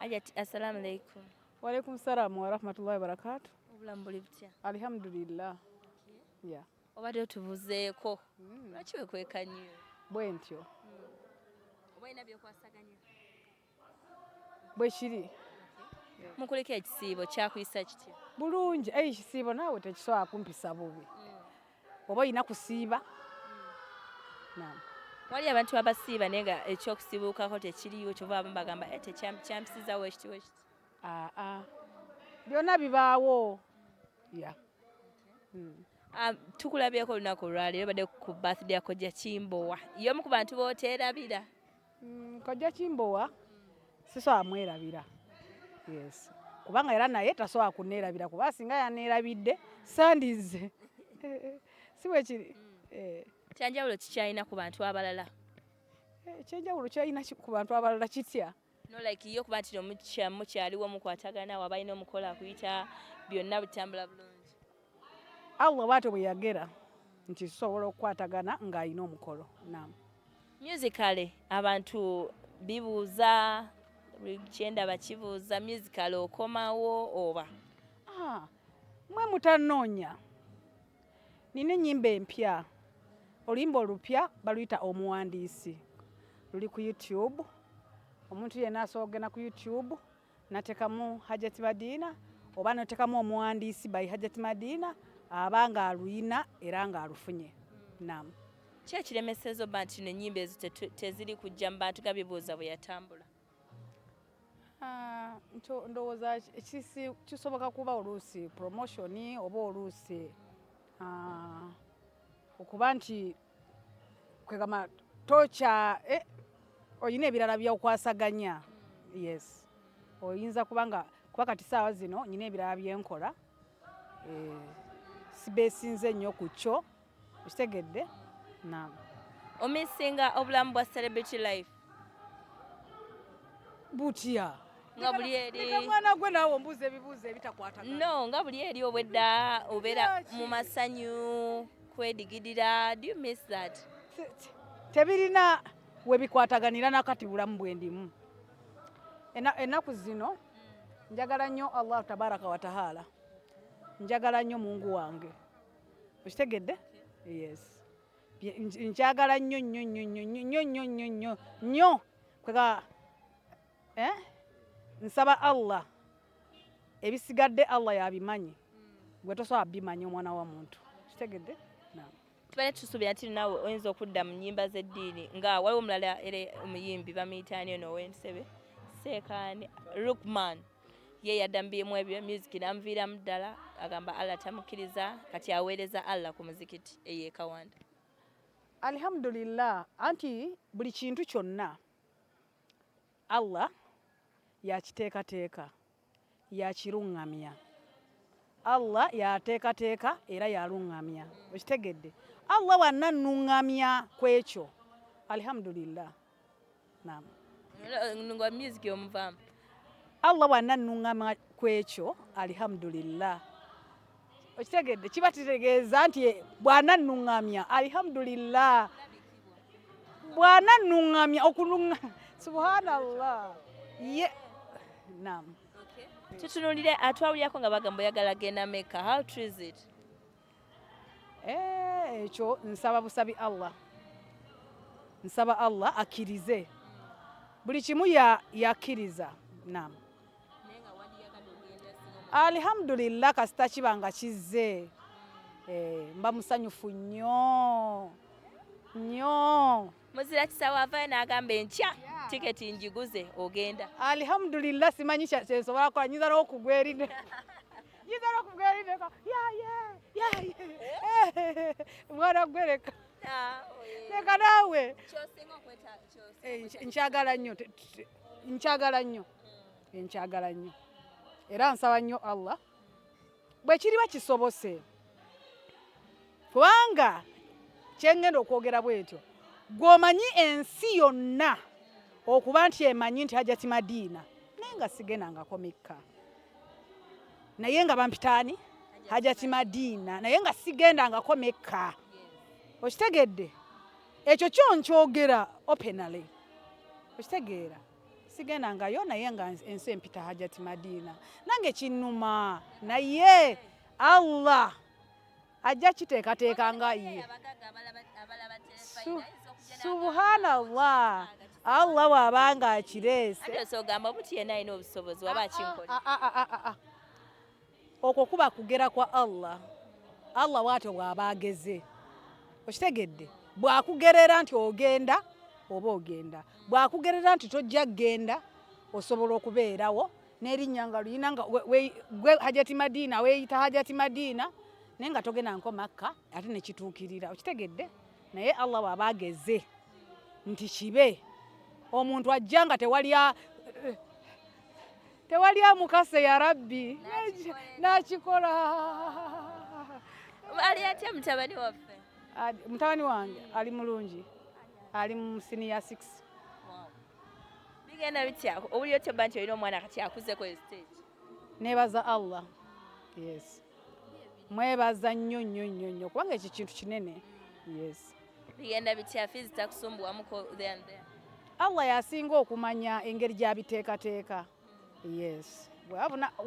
Hajati, assalamu alaikum. Walaikum salamu warahmatullahi wabarakatu. Obulamu buli butya? Alhamdulillah. Yeah. Obadde otubuzeeko. Lwaki wekweka nnyo? Bwe ntyo. Oba olina by'okwasaganya? Bwe kiri. Mukuliko ekisiibo kyakuyisa kitya? Bulungi. Eyi ekisiibo naawe tekisobola kumpisa bubi. Oba olina kusiiba? Naam. Wali abantu abasiiba naye nga ekyokusiibuukako tekiriiwo, kyova abamu bagamba eh, tekyampisizza wekiti wekiti. Aa. Byonna bibaawo. Yeah. Ah, tukulabyeko olunaku olwaleero badde ku birthday ya Kojja Kimbowa. Y'omu ku bantu b'oteerabira. Kojja Kimbowa sisobola mwerabira. Yes. Kubanga era naye tasobola kunneerabira kuba singa yanneerabidde sandize. Si bwe kiri? Eh. Kyanjawulo kikyalina ku bantu abalala? Ekyenjawulo kyalina ku bantu abalala kitya? No, like ye okuba nti mukyaliwo mukwatagana, waba alina omukolo akuyita, byonna bitambula bulungi. Allah bw'atyo bwe yagera nti tusobola okukwatagana ng'alina omukolo. Naam. Musically abantu bibuuza, buli kyenda bakibuuza, musically okomawo oba? Ah, mwe mutanoonya. Nina ennyimba empya. Oluyimba olupya baluyita Omuwandiisi. Luli ku YouTube. Omuntu yenna asobola okugenda ku YouTube n'ateekamu Hajati Madina oba n'ateekamu Omuwandiisi by Hajati Madina, aba ng'aluyina era ng'alufunye. Naam. Ki ekiremesezza oba nti n'ennyimba ezo teziri kujja mu bantu nga bibuuza bwe yatambula? Ah, ndowooza kisoboka kuba oluusi promotion oba oluusi okuba nti kwegamba tokya olina ebirala by'okwasaganya. Yes, oyinza kubanga kuba kati saawa zino nyina ebirala byenkola, sibeesinze nnyo ku kyo, okitegedde? Naam. Omissinga obulamu bwa celebrity life? Butya? Nga buli eri Leka mwana gwe naawe ombuuza ebibuuzo ebitakwatagana. No, nga buli eri obwedda obeera Lwaki? mu masanyu kwedigidira. Do you miss that? Tebirina we bikwataganira nakati bulamu bwe ndimu. Ennaku zino njagala nnyo Allah tabaraka wa taala, njagala nnyo Mungu wange, okitegedde? Yes. Nkyagala nnyo nnyo nnyo nnyo nnyo nnyo nnyo nnyo nnyo kwega, eh? Nsaba Allah ebisigadde Allah yabimanyi, gwe tosobola bimanya omwana wa muntu, kitegedde? Naam. Tubadde tusuubira nti naawe oyinza okudda mu nnyimba z'eddiini, nga waliwo omulala era omuyimbi bamuyita ani ono ow'Entebbe, Seekaani Lukman, ye yadda mu bimu ebyo music n'amuviiramu ddala, agamba Allah tamukkiriza, kati aweereza Allah ku muzikiti eyo e Kawanda. Alhamdulillah, anti buli kintu kyonna Allah yakiteekateeka, yakiruŋŋamya. Allah yateekateeka era yaluŋŋamya, okitegedde? Allah bw'anannuŋŋamya ku ekyo, alhamdulillah. Naam. Nga music omuvaamu? Allah bw'anannuŋŋamya ku ekyo, alhamdulillah, okitegedde? Kiba kitegeeza nti bw'anannuŋŋamya, alhamdulillah, bw'anannuŋŋamya okunuŋŋa, subhanallah, ye naam. Tutunulire atwawulirako nga bagamba oyagala genda Mecca. How true is it? Ekyo nsaba busabi Allah, nsaba Allah akkirize buli kimu, yakkiriza. Naam, alhamdulillah, kasita kiba nga kizze, mba musanyufu nnyo nnyo. Muzira kisawo avayo n'agamba enkya tiketi njiguze, ogenda? Alhamdulillah, simanyi kyensobola kukola, nyinza n'okugwa erine, nyinza n'okugwa erineka yaye yaye, mwana gwe leka leka naawe. Nkyagala nnyo, nkyagala nnyo, nkyagala nnyo, era nsaba nnyo Allah bwe kiriba kisobose, kubanga kyengenda okwogera bwetyo, gw'omanyi ensi yonna okuba nti emanyi nti Hajati Madiina, naye nga sigendangako Mecca, naye nga bampitaani Hajati Madiina, naye nga sigendangako Mecca, okitegedde? Ekyo kyo nkyogera openly, okitegeera? Sigendangayo, naye nga ensi empita Hajati Madina. Nange kinnuma, naye Allah ajja kiteekateeka nga ye. Abagagga abalaba terefayina ayinza okujja n'agamba, Subhanallah, Allah bw'abanga akireese. Ate osogamba omuti yenna alina obusobozi waba akinkola. Ah, ah, ah, ah, ah. Okwo kuba kugera kwa Allah. Allah bw'atyo bw'aba ageze, okitegedde? Bw'akugerera nti ogenda oba ogenda, bw'akugerera nti tojja kgenda, osobola okubeerawo n'erinnya nga luyina nga gwe Hajati Madina, weeyita Hajati Madina, naye nga togenda nko Makka, ate nekituukirira, okitegedde? Naye Allah bw'aba ageze nti kibe, omuntu ajja nga tewali amukase, ya Rabbi, n'akikola. Ali atya mutabani waffe? Mutabani wange ali mulungi, ali mu senior 6. Bigenda bitya? Owulira otya oba nti olina omwana kati akuzeko stage? Nebaza Allah, yes, mwebaza nnyo nnyo nnyo nnyo, kubanga ekyo kintu kinene, yes. Bigenda bitya? Fees takusumbuwamuko there and there? Allah yasinga okumanya engeri gy'abiteekateeka, yes.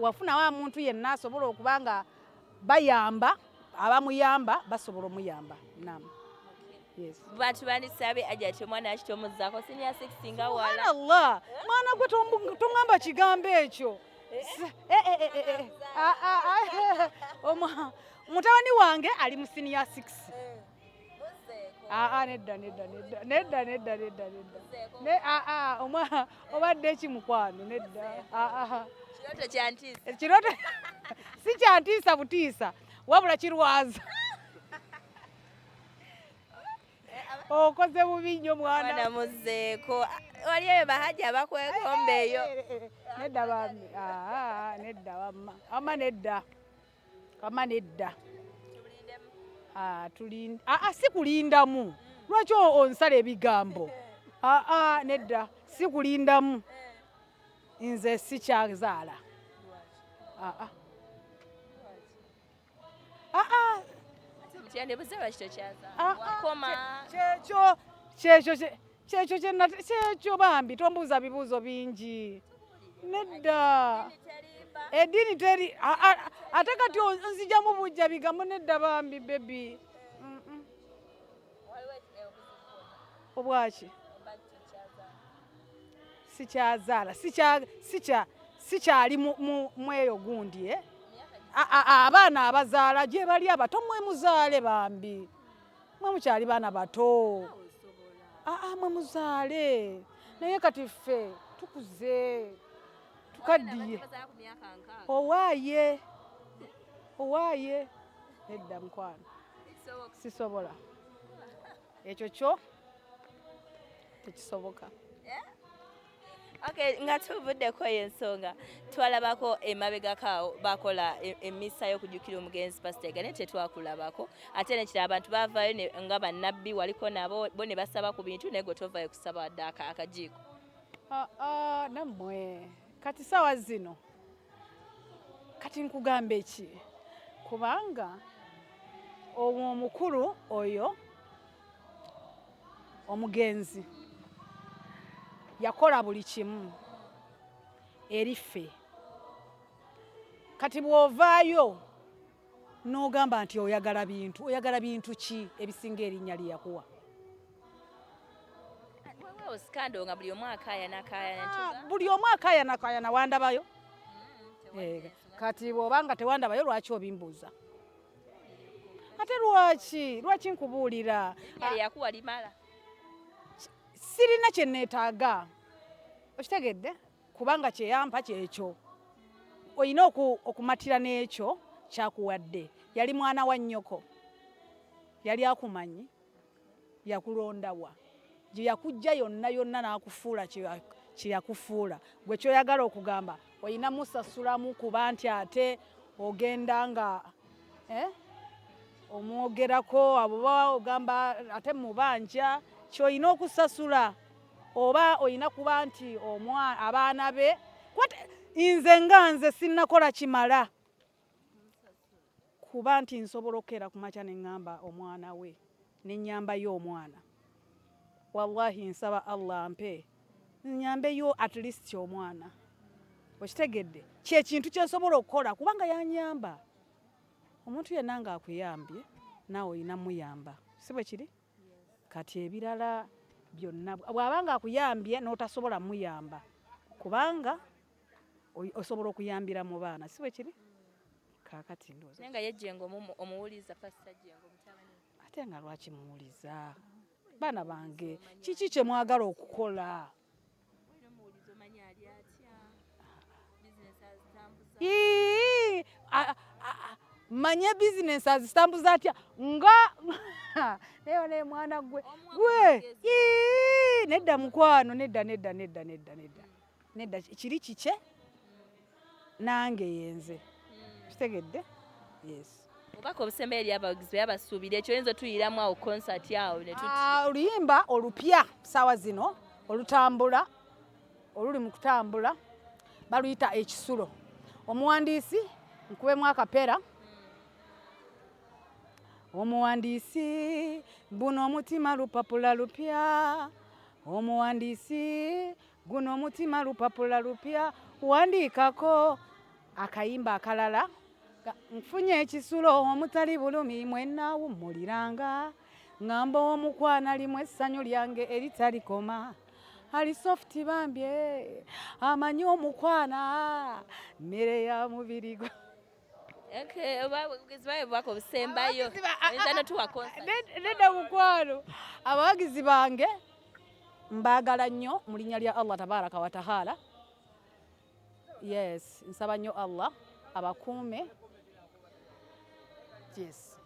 Wafunawo omuntu yenna asobola okuba nga bayamba, abamuyamba basobola omuyamba, nam, yes. Bantu bandisabye ajja ati omwana akitomuzaako senior 6 nga wala. Subhanallah, mwana gwe, toŋŋamba kigambo ekyo. Eh, eh, eh, eh, eh. Ah, ah, ah. Mutabani wange ali mu senior 6. Aa, nedda, nedda, nedda, nedda, nedda, nedda, nedda. Aa, obadde ki mukwano? Nedda. Aa. Kirooto kyantiisa. Ekirooto si kyantiisa butiisa, wabula kirwaza. Okoze bubi nnyo, mwana. Mwana muzeeko, wali eyo bahajja abakwekomba eyo. Nedda bambi. Aa, nedda wamma, wamma nedda, wamma nedda. Ah, ah, si kulindamu. Lwaki onsala ebigambo? Aa, nedda, si kulindamu, nze sikyazaala. Aa, aa. Mutyandebuze lwaki tokyazaala? Ah, ah, Wakoma? Kyekyo kyekyo kyekyo kyekyo bambi, tombuuza bibuuzo bingi, nedda. Eddiini teri ate kati onzijamu bujja bigambo, nedda bambi, baby. Obwaki sikyazaala? Sikyali mweyo gundi, eh? Abaana abazaala gye bali abato, mwe muzaale bambi, mwe mukyali baana bato. Aa, mwe muzaale, naye kati ffe tukuze, tukaddiye. Owaaye, owaaye, nedda mukwano, sisobola ekyo, kyo tekisoboka. Okay, nga tuvuddeko eyo ensonga, twalabako emabegako awo bakola emmisa y'okujjukira omugenzi Pasita Yiga, naye tetwakulabako. Ate nekira abantu baavaayo nga bannabbi waliko nabo bo ne basaba ku bintu, naye gwe tovaayo kusaba wadde akajiiko. Ah, nammwe kati sawa zino kati nkugamba eki? Kubanga omwo omukulu oyo omugenzi yakola buli kimu eri ffe. Kati bw'ovaayo n'ogamba nti oyagala bintu, oyagala bintu ki ebisinga erinnya lye yakuwa? Waliwo scandal nga buli omu akaayana akaayana. Ah, buli omu akaayana akaayana, wandabayo? Eh, kati bw'obanga tewandabayo, lwaki obimbuuza ate? Lwaki nkubuulira? Erinnya lye yakuwa limala. Sirina kye neetaaga, okitegedde? Kubanga kyeyampa kyekyo. Olina okumatira n'ekyo kyakuwadde. Yali mwana wa nnyoko, yali akumanyi, yakulondawa gye yakujja yonna yonna n'akufuula kye yakufuula. Gwe kyoyagala okugamba olina musasulamu kuba nti ate ogenda nga omwogerako, abo ba ogamba ate mubanja kyolina okusasula, oba olina kuba nti abaana be. Nze nga nze sinnakola kimala kuba nti nsobola okukeera ku makya ne ŋŋamba omwana we ne nnyambayo omwana. Wallahi, nsaba Allah ampe. Nyambeyo at least omwana, okitegedde? Kyekintu kyensobola okukola kubanga yanyamba. Omuntu yenna ng'akuyambye, naawe olina muyamba, si bwe kiri? Kati ebirala byonna, bw'aba nga akuyambye n'otasobola muyamba, kubanga osobola okuyambira mu baana, si bwe kiri? Kaakati ndowooza Naye nga ye Jjengo omuwuliza, Pasita Jjengo mutabani? Ate nga lwaki muwuliza? Baana bange, kiki kye mwagala okukola? Olina omuwuliza, omanyi ali atya, bizinesi azitambuza. Ii, manye bizinesi azitambuza atya nga naye naye mwana gwe Omuwa gwe amagezi. Ii, nedda mukwano, nedda, nedda, nedda, nedda, nedda, nedda. Kiri kikye, nange yenze, kitegedde? Yes. Obubaka obusembayo eri abawagizi be abasuubira ekyo, oyinza otuyiramu awo concert awo ne tuti Ah, oluyimba olupya saawa zino olutambula, oluli mu kutambula, baluyita Ekisulo. Omuwandiisi, nkubemu akapera. Omuwandiisi, guno omutima lupapula lupya. Omuwandiisi, guno omutima lupapula lupya, wandiikako akayimba akalala. Nfunye ekisulo omutali bulumi, mwenaawummuliranga ŋŋamba omukwana limu essanyu lyange eritalikoma. Ali soft bambye, amanyi omukwana mmere ya mubiri gwa. Okay, abawagizi bawe obubaka obusembayo. Abawagizi Oyinza notuwa concert. Nedda mukwano, abawagizi bange mbaagala nnyo mu linnya lya Allah tabaraka wa taala. Yes, nsaba nnyo Allah abakuume. Yes.